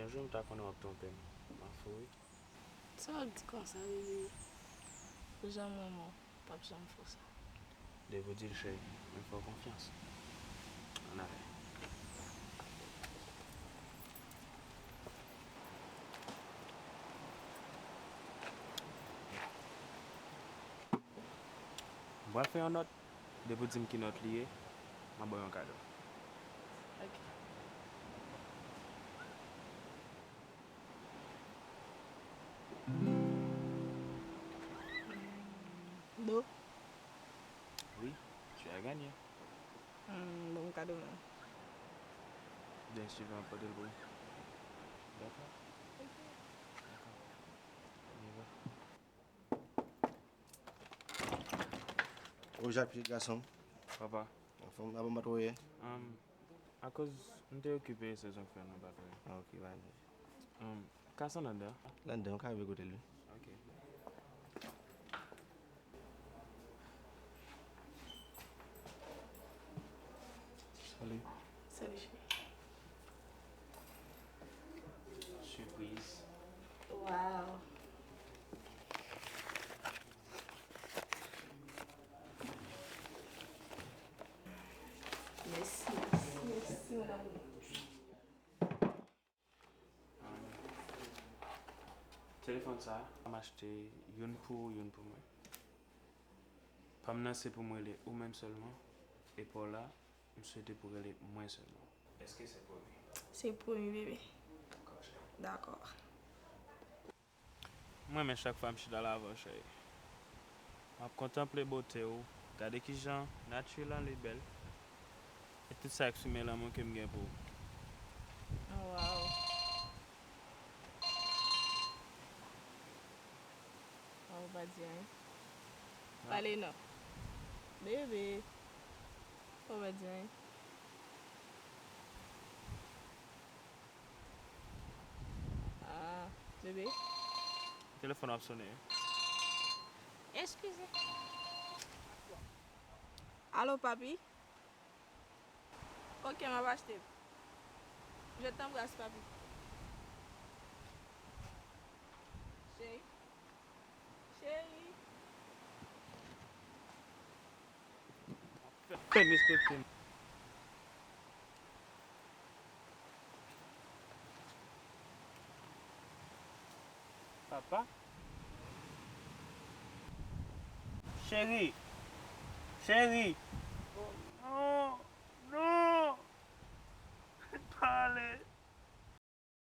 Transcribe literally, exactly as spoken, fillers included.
Yon jou m ta konnen w ap twonpe m. M a fou wi. Sa w ap di konsa, bebe? Pou jan m renmen w, m p ap janm fè w sa. Depi w di l, cheri, mwen fè w konfyans. Ann ale. M pral fè yon nòt. Depi w di m ki nòt li ye, m a ba w yon kado. Ok. Do. Wi, tu as gagné. Hmm, bon kado menm. Byen, Steven ap pote l pou ou. Dakò. Dakò. On y va. O, Jak, pitit gason m. Papa. Anfòm, apa m pa t wè w yè? Um, akoz m te okipe, se sa k fè nou pa t wè. Ah, ok, pa gen. Um, kas lan anndan? L anndan, ou ka rive kote l, wi. Ok. Salut. Salut, cheri. Surprise. Wow. Mèsi, mèsi, mèsi, mon amour. Telefòn sa a, m achte youn pou ou, youn pou mwen. Pa m nan se pou m rele ou menm sèlman, e pa w la, m swete pou w rele mwen sèlman. Èske se pwomi? Se pwomi, bebe. Dakò, cheri. Dakò. M renmen chak fwa m chita la avè w, cheri. M ap kontanple bote w, gade kijan nati lan li bèl, e tout sa eksprime lanmou ke m gen pou ou. Oh, wow. Ou pa di anyen. Ah. Pale non. Bebe. Ou pa di anyen. Ah, bebe. Telefòn w ap sonnen. Eskize. Alo, papi? Ok, m ap achte. Je t'embrasse, papi. Cheri. Cheri. Fè m respekte m. Papa? Cheri! Cheri! Oh non!